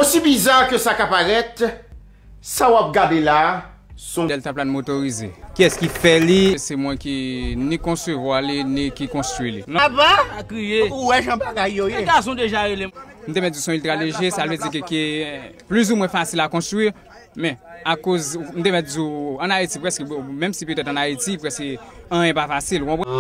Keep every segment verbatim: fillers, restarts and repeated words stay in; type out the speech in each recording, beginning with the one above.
Osi biza ke sa ka parèt, sa w ap gade la a, se yon... Deltaplane motorize. Kiyès ki fè li? Se mwen ki ni konsevwa li, ni ki konstwi li. Non. Apa? A kriye. Ou wè jan bagay yo ye. Gason deja rele m. M te mèt di se yon iltra leje, sa vle di ke ki plizoumwen fasil a konstwi. Men, akoz, m te mèt di w, ann Ayiti, prèske, menm si petèt ann Ayiti, prèske anyen pa fasil, ou konprann?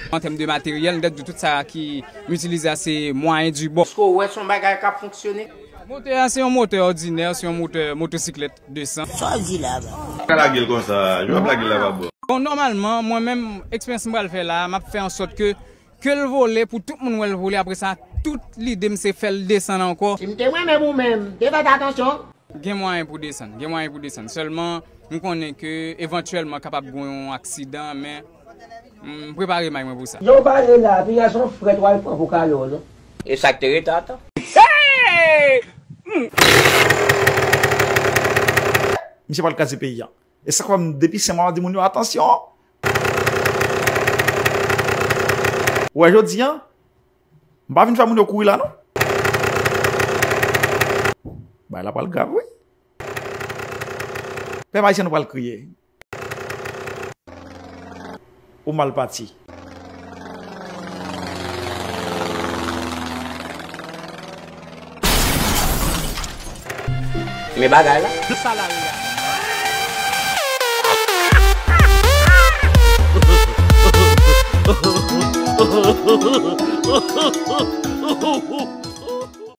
An tèm de materyèl, m te di w tout sa ki m itilize a se mwayen di bò. Èske w wè se yon bagay k ap fonksyone? Motè a se yon motè òdinè, se yon motè motosiklèt desan. Sa w di la ba? Pa lage l konsa, jan w ap lage l la pa bon. Bon, nòmalman, mwen menm, eksperyans m pral fè la a, m ap fè an sòt ke ke l vole pou tout moun wè l vole, apre sa, tout lide m se fè l desann ankò. Si m te mwen menm ou menm, m te fè t atansyon. Gen mwayen pou desann, gen mwayen pou desann. Sèlman, m konnen ke evantyèlman kapab gen yon aksidan, men m prepare may mwen pou sa. Jan w pale la, piga se yon frèt w al pran pou kale w non. E sa k te rete ata? Misye pral kraze peyi a. E sa k fè m depi senk mwa m ap di moun yo atansyon. Ou wè jodi a, m pa vin fè moun yo kouri la non. Bagay la pral grav wi. Pèp ayisyen nou pral kriye. Ou mal pati. Men bagay la.